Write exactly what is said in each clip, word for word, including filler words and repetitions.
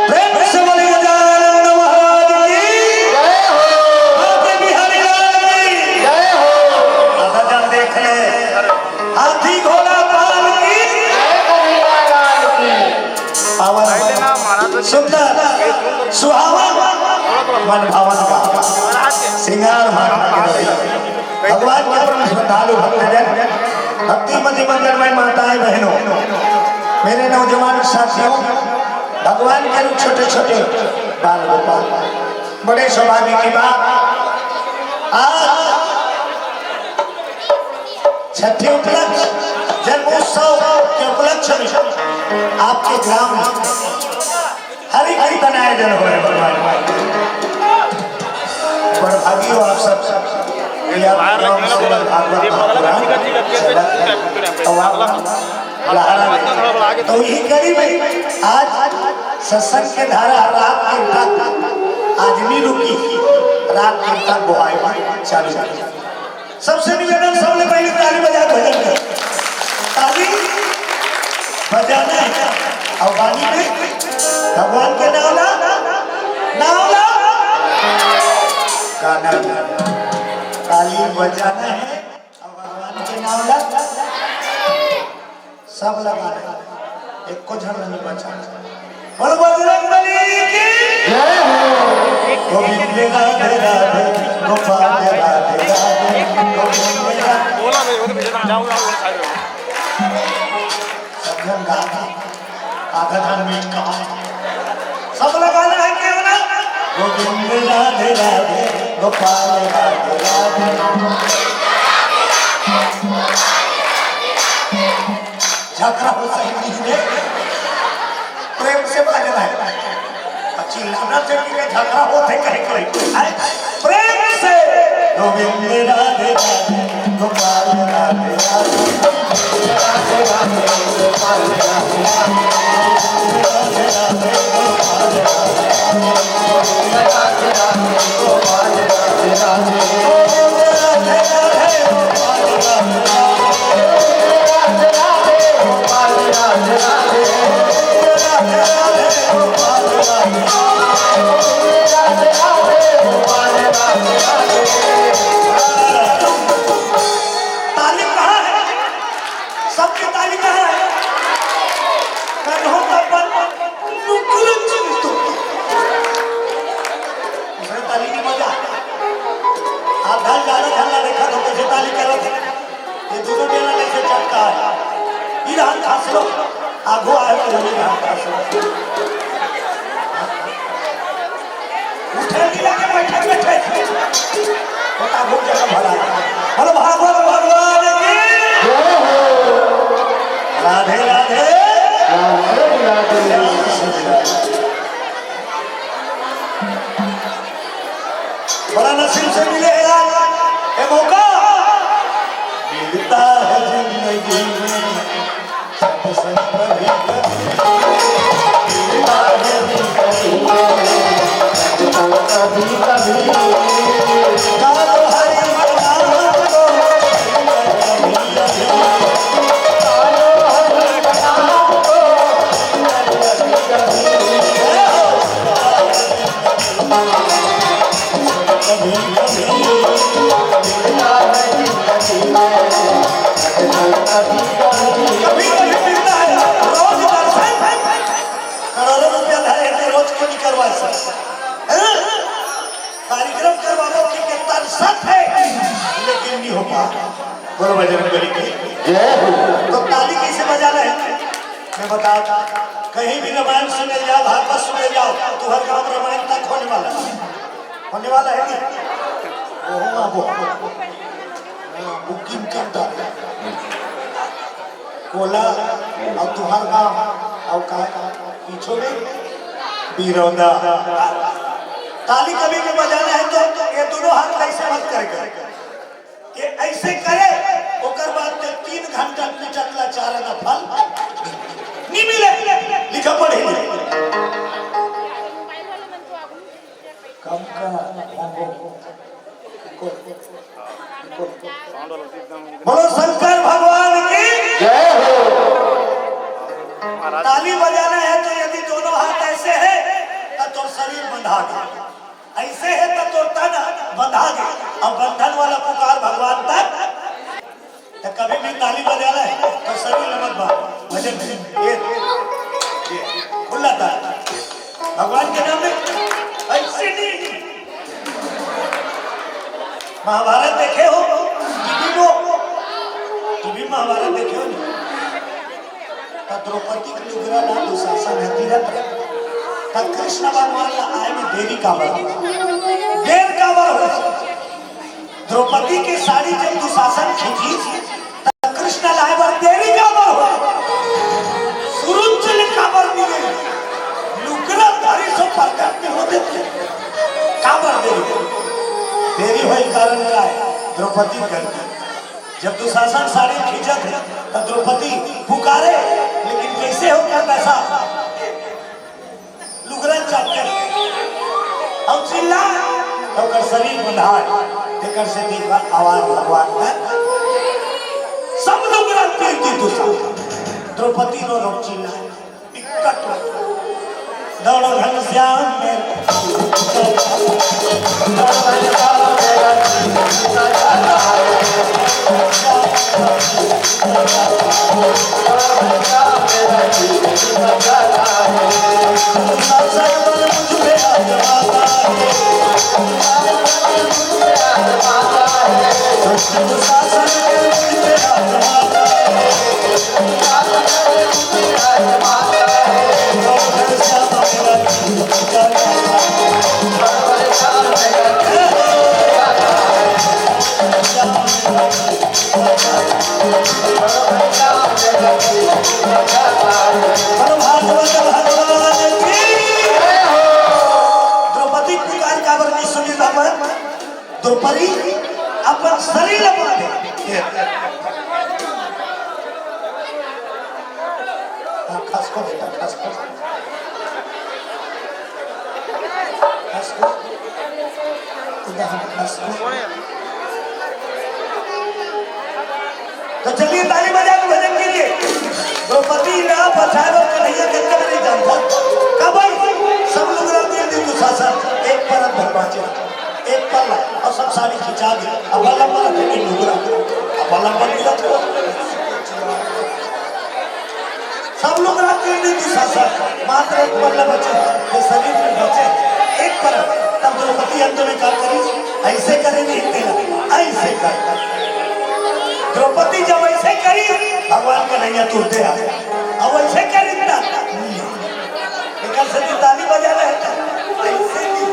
प्रेम से बोलिए गजानन महाराज की। जय हो। बाबा बिहारी लाल की। जय हो। अब गजल देख ले, हाथी घोड़ा पाल की। जय कन्हैया लाल की। आवाज सुंदर, सुहावन, मन भावन का श्रृंगार भाखा के द्वारा भगवान के परम श्रद्धालु भक्तजन, भक्ति मती मंदिर में माताएं बहनों, मेरे नौजवान साथियों, भगवान के रूप छोटे छोटे बाल गोपाल, बड़े सौभाग्य की बात। आज छठी उपलक्ष्य, जन्मोत्सव के उपलक्ष्य में आपके ग्राम में हरि कीर्तन आयोजन भागवत महापुराण चलत हे। तो आप लहरा ले। तो यही कड़ी में आज सत्संग के धारा रात के तक आज नी रुकी, रात के तक बोहाई चालू रही। सबसे निवेदन, सबले पहले ताली बजा भजन कर। ताली बजाना है। और बानी में भगवान के नाम ला, नाम ला, गाना ला। ताली बजाना है और भगवान के नाम ला। सब लगा ले, एको झन नहीं बचा। बोलो बजरंग बली की जय हो। गोविंद राधे राधे, गोपाल राधे राधे, गोविंद राधे। बोला नहीं, वो तो पीछे जाओ, जाओ, वो साइड में। सब झन गा के, आधा झन में कहा। सब लगाना है केवल। गोविंद राधे राधे, गोपाल राधे राधे। झगड़ा हो सही नहीं है, प्रेम से बजना है। चिल्लाना से कि झगड़ा होथे कहे कोई। हैं? प्रेम से। गोविंद राधे राधे, गोपाल राधे राधे। राधे राधे, गोपाल राधे राधे। राधे राधे, गोपाल राधे राधे। राधे राधे, गोपाल राधे राधे। ताली कहाँ है? सबके ताली कहाँ है? कन्हो का पन नुकुर चिंतु। उसने ताली नहीं बजा। आप ढल ज्यादा ढलना देखा तो कैसे ताली करत हे? ये दोनों बेला कैसे चलता है? इधर हंस लो, आगो आए तो इधर हंस लो। उठे भी लगे, बैठे बैठे। होता बहुत जगह भरा है। बोलो भागवत भगवान की। राधे राधे। राधे राधे। बड़ा नसीब से मिले हे यार, ये मौका मिलता है जिंदगी में। सत्संग कभी कभी मिलता है जिंदगी में। सत्संग कभी कभी। गाओ हरि के नाम को, गाओ हरि के नाम को। कभी कभी मिलता है, रोज दर्शन। करोड़ों रुपया धरे हैं, रोज को नहीं करवा सकते। हैं? कार्यक्रम करवाबो कि के तरसत है, लेकिन नहीं हो पा। बोलो बजरंग बली की जय हो। तो ताली कैसे बजा रहे हैं? मैं बता, कहीं भी रामायण सुने जाओ, भागवत सुने जाओ, तुम्हारे गांव रामायण तक होने वाला है। होने वाला है नहीं? वो हुआ वो। हाँ, बुकिंग करता है। कोला और तुहर गांव और का पीछे में बिरौदा। ताली कभी भी बजाना है तो ये दोनों हाथ ऐसे मत करके, ये ऐसे करे, ओकर बाद के तीन घंटा पिचकला चारा का फल नहीं मिले। लिखा पढ़े नहीं। कम का होंगो। बोलो शंकर भगवान की जय हो। ताली बजाना है तो यदि दोनों हाथ ऐसे है तो, तो शरीर बंधा गया, ऐसे है तो, तो तन बंधा गया। अब बंधन वाला पुकार भगवान तक तो कभी भी ताली बजाना है तो शरीर मत बांध, भजन में ये, ये खुला ताली भगवान के नाम में ऐसे नहीं। महाभारत देखे हो टीवी को, टीवी महाभारत देखे हो नहीं? तो द्रौपदी के लुगरा ला दुशासन है तीरथ, तो कृष्ण भगवान ला आए में देरी काबर हो, देर काबर हो। द्रौपदी के साड़ी जब दुशासन खींची, तब कृष्ण लाए बर देरी काबर हो। सुरुज ले काबर मिले, लुगरा धारी सो प्रकट नहीं होते थे। काबर देरी? देरी होई कारण का है? द्रौपदी गलती। जब दुशासन साड़ी खींचत हे, त द्रौपदी पुकारे, लेकिन कइसे हो कर पैसा लुगरा चाप के अउ चिल्ला, त ओकर शरीर बंधाय, तेकर से दिन भर आवाज भगवान तक। सब लुगरा तीर दी दुशासन, द्रौपदी रो रो चिल्ला। दोनों घनश्याम में द्रौपदी पुकार काबर नहीं सुनी हमन? द्रौपदी अपन शरीर ला बांधे। हाँ, खसको बेटा, खसको। खसको। इधर हम खसको। तो चलिए, ताली बजा के भजन कीजिए। द्रौपदी ला बचाए बर कन्हैया कतका नहीं जानता। कब आई? सब लुगरा तीर दी दुशासन, एक परत भर बांचे। एक पल्ला अउ सब साड़ी खिंचा दी। अब पल्ला पर रखे नहीं लुगरा, अब पल्ला पर गिरा तो सब लुगरा तीर दी दुशासन, मात्र एक पल्ला बचे, ये शरीर में बचे एक परत। तब द्रौपदी अंत में का करी? ऐसे करे नहीं तेरा, ऐसे कर। द्रौपदी जब ऐसे करी, भगवान कन्हैया तुरते आ गए। अब ऐसे करी ना, एकर से तो ताली बजाना है, ऐसे की।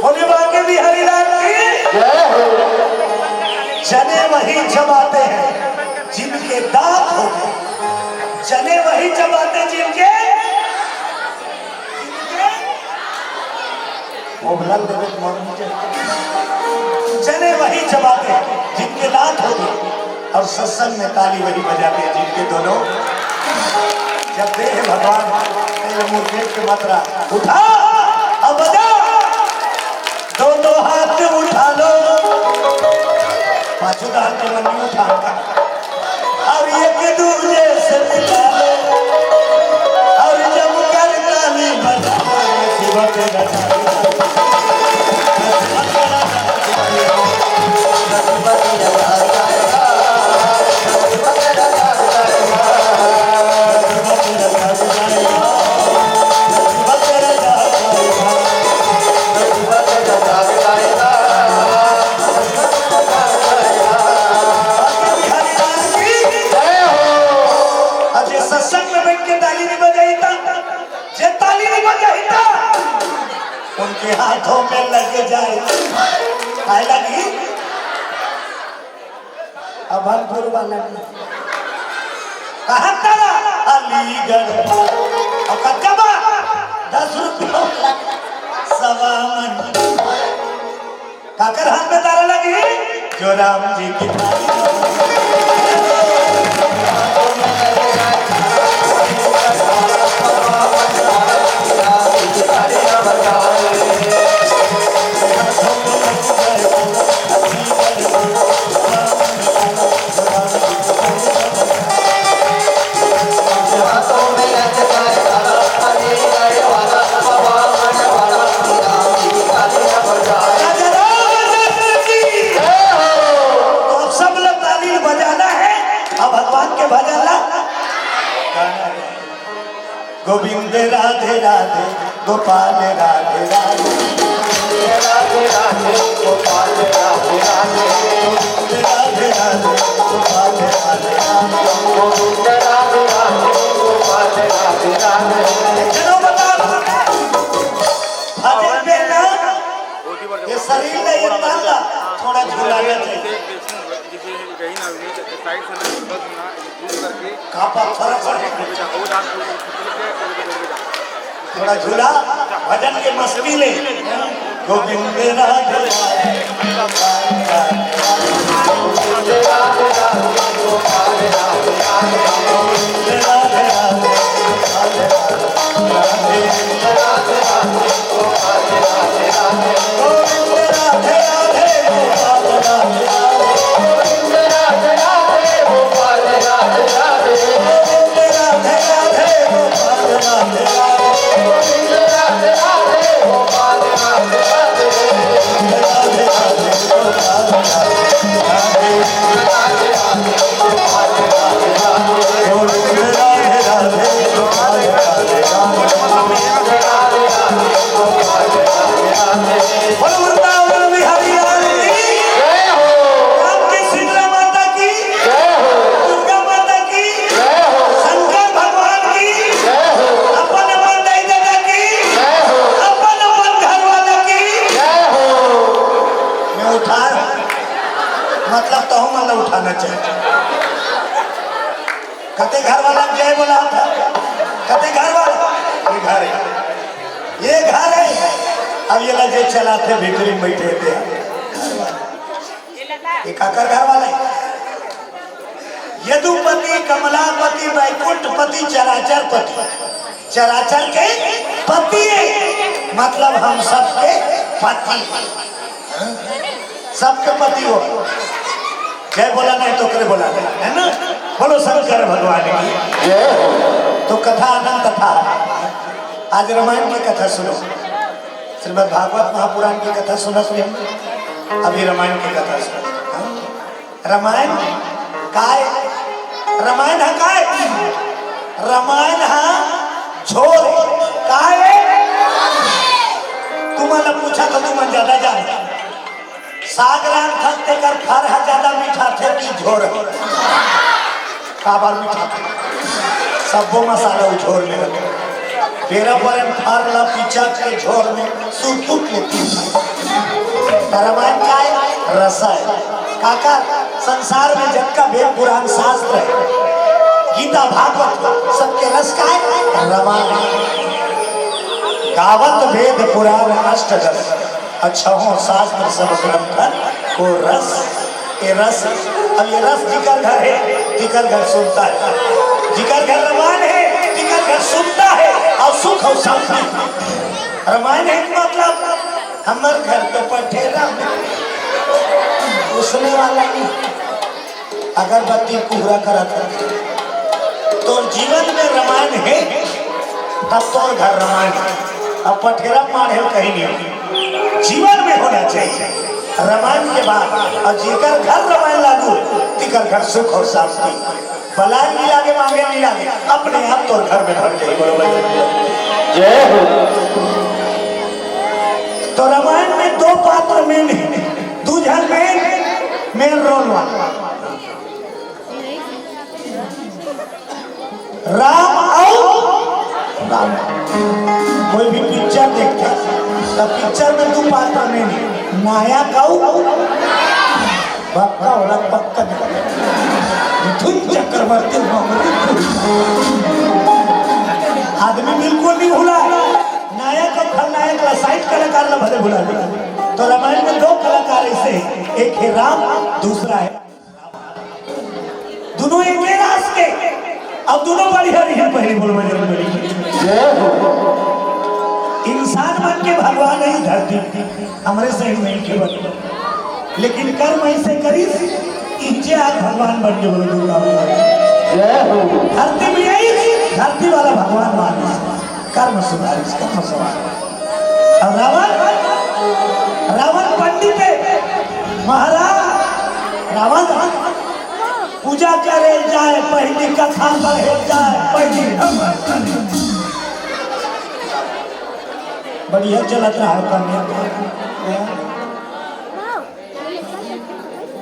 बोलिए बांके बिहारी लाल की। जय हो। जने वही चबाते हैं जिनके दांत होते, जने वही चबाते जिनके, जिनके वो भला देवे के मन मुझे। जने वही चबाते हैं जिनके दांत होते, और सत्संग में ताली वही बजाते हैं जिनके दोनों। जब देह भगवान तेरे मुर्गे के मात्रा उठा, अब बजा, दोनों हाथ उठा लो, पाछू का हाथ मन नहीं उठा। और एक दूजे से मिला लो और जमकर ताली बजाओ। शिव के रचना। अरे सत्संग में बैठ के ताली नहीं बजाई था, जे ताली नहीं बजाई था, उनके हाथों में लग जाए। काय लगी? अभनपुर वाला की। कहाँ तारा? अलीगढ़। और कच्चा बा? दस रुपये वाला। सवा मन। काकर हाथ में तारा लगी? जो राम जी की थाली। तो अब सब लोग ताली बजाना है, अब भगवान के भजन ला। गोविंद राधे राधे, गोपाल राधे राधे। राधे राधे, गोपाल राधे राधे। गोविंद राधे राधे, गोपाल राधे राधे। गोविंद राधे राधे, गोपाल राधे राधे। चलो बता, भजन में ना, ये शरीर में ये ताला थोड़ा झुलाना चाहिए। जैसे यही ना, ये साइड से ना, बस ना, ये दूर करके। कहाँ पर फर्क पड़े? वो डांस, वो डांस, वो डांस। थोड़ा झूला, भजन के मस्ती ले। गोविंद राधे राधे। बोलो वृंदावन बिहारी लाल की। जय हो। राम की शीतला माता की। जय हो। दुर्गा माता की। जय हो। शंकर भगवान की। जय हो। अपन अपन दाई ददा की। जय हो। अपन अपन घर वाला की। जय हो। मैं उठा, मतलब, तहूँ मन ला उठाना चाहिए। कते घर वाला के जय बोला था? कते घर वाला? ये घर है, ये घर है। अब ये ला जे चलाथे भीतरी में बैठे थे, ये काकर घर वाला है? यदुपति, कमलापति, बैकुंठपति, चराचर पति। चराचर के पति है, मतलब हम सबके पति। सबके पति हो। जय बोला नहीं तो करे बोला नहीं, है ना? बोलो शंकर भगवान की। जय हो। तो कथा अनंत था। आज रामायण की कथा सुनो। श्रीमद् भागवत महापुराण की कथा सुनत रहे। अभी रामायण की कथा सुनो। हाँ? रामायण काय? रामायण हा काय? रामायण हा झोर। काय? तुम्हाला पूछा तो तुम ज्यादा जान। साग रांधथस तेकर फर ह जादा मिठाथे कि झोर ह? काबर मिठाथे? सब्बो मसाला ओ झोर में रथे। बेरा परे म फर ल पिचा के झोर में सुरपुट लेथे। त रामायण काय? रस आय। काकर? संसार में जतका वेद पुराण शास्त्र हे, गीता भागवत, सबके रस काय? रामायण। गावत वेद पुराण अष्ट दस। अछहो शास्त्र सब ग्रंथन को रस, ए रस। अब ये रस जिकर घर हे, तिकर घर सुनता हे। जिकर घर रामायण हे, तिकर घर सुनता हे अउ सुख अउ शांति। रामायण हे मतलब हमर घर तो पठेरा में उसने वाला नहीं। अगरबत्ती कुहरा करत हे। तोर जीवन में रामायण हे, तब तोर घर रामायण हे। अब पठेरा माढ़े कहीं नहीं हे। जीवन में होना चाहिए रामायण के बाद। अउ जेकर घर रामायण लागू, तिकर घर सुख अउ शांति। बलाय नहीं लागे, मांगे नहीं लागे, अपने आप तोर घर में भर जाही। बोलो भैया। जय हो। तो रामायण में दो पात्र main हे, दू झन main, main role वाला। राम अउ रावण। कोई भी पिक्चर देखथे, त पिक्चर में दू पात्र main हे, नायक अउ भक्का वाला पक्का। मिथुन चक्रवर्ती मामूली। आदमी बिल्कुल नहीं भुला, नायक अउ खलनायक ला, side कलाकार ला भले भुला दे। तो रामायण में दो कलाकार ऐसे हे, एक हे राम, दूसरा हे दुनों एके रास के, अब दुनों बढ़िया रही है, पहली बोल बजरंग बली। जय हो। इंसान मन के भगवान ही धरती, हमरे सही नहीं के बने, लेकिन कर्म ऐसे करिस, इज्जे आज भगवान बन के बोलो दुर्गा माता। जय हो। धरती में आई, धरती वाला भगवान मानिस। कर्म सुधारिस, कर्म सुधारिस। अउ रावण, रावण पंडित हे, महाराज, रावण पूजा करे जाय, पहिली कथा पढ़े जाय, पहिली बढ़िया चलत रहा है कन्या।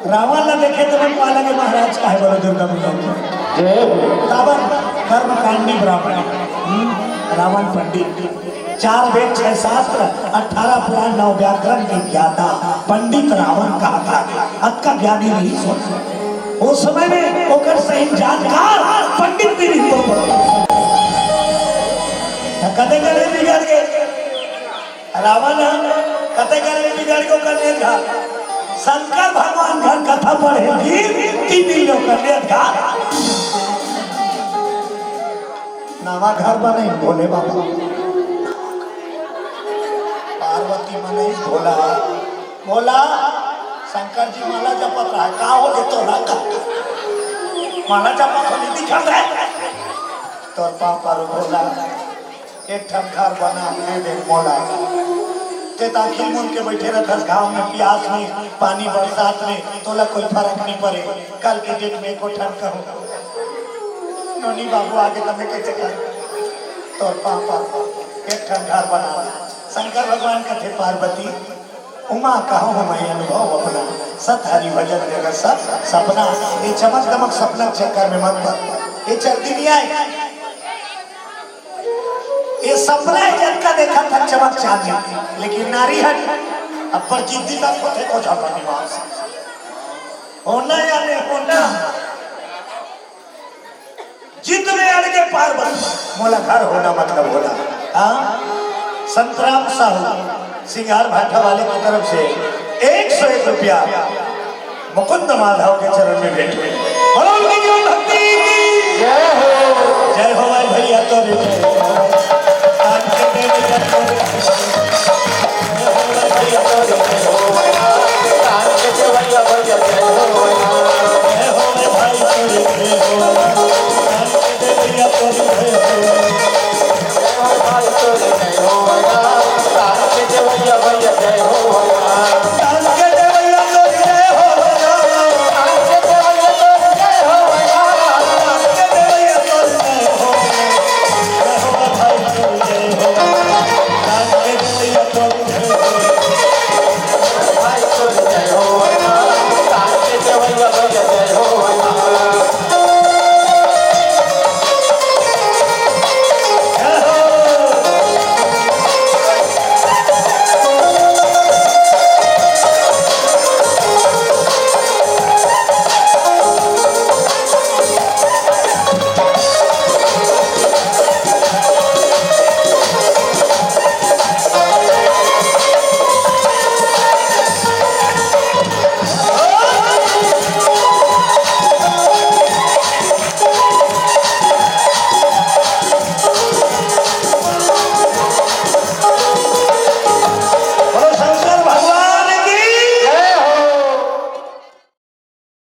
रावण ला देखे त मन पाला के महाराज काहे बोलो दुर्गा पूजा की। जय हो। रावण कर्मकांडी ब्राह्मण, हम्म, रावण पंडित, चार वेद, छह शास्त्र, अठारह पुराण, नौ व्याकरण के ज्ञाता पंडित रावण कहा था। अतका ज्ञानी नहीं सोच। उस समय में ओकर सही जानकार पंडित भी नहीं हो। कदे कदे बिगड़ गए। रावण ह कते करे बिगड़ गो कन्या घर। शंकर भगवान घर कथा पढ़े दिन, तीन दिन ले कन्या घर। नवा घर बने भोले बाबा। पार्वती मने भोला। भोला, शंकर जी माला जपत रहा, का हो गे तोला का? माला जपत हो, नहीं दिखत हे? तोर पाँव परो भोला, एक ठन घर बना दे दे मोला। ते ताखिल मुन के बैठे रहथस घाम में, पियास में, पानी बरसात में, तोला कोई फरक नहीं परे। कल के डेट में एको ठन कहूँ, नोनी बाबू आगे तमे कैसे कर? तोर पाँव परो, एक ठन घर बना। शंकर भगवान कथे पार्वती, उमा कहूँ मैं अनुभव अपना, सत हरि भजन जगत सब सपना। ये चमक दमक सपना के चक्कर में मत पड़। ये चलती नहीं आए। ये सपना है जतका देखा था चमक चांदी, लेकिन नारी हट अब्बर जिद्दी तक होथे को जाता दिमाग से। होना या नहीं होना, जिद में अड़ के पार्वती, मोला घर होना मतलब होना। हाँ, संतराम साहू सिंगार भाटा वाले की तरफ से एक सौ एक रुपया मुकुंद माधव के चरण में भेंट हुई। बोलो उनकी जीवन भक्ति की। जय हो। जय हो भाई भैया, तो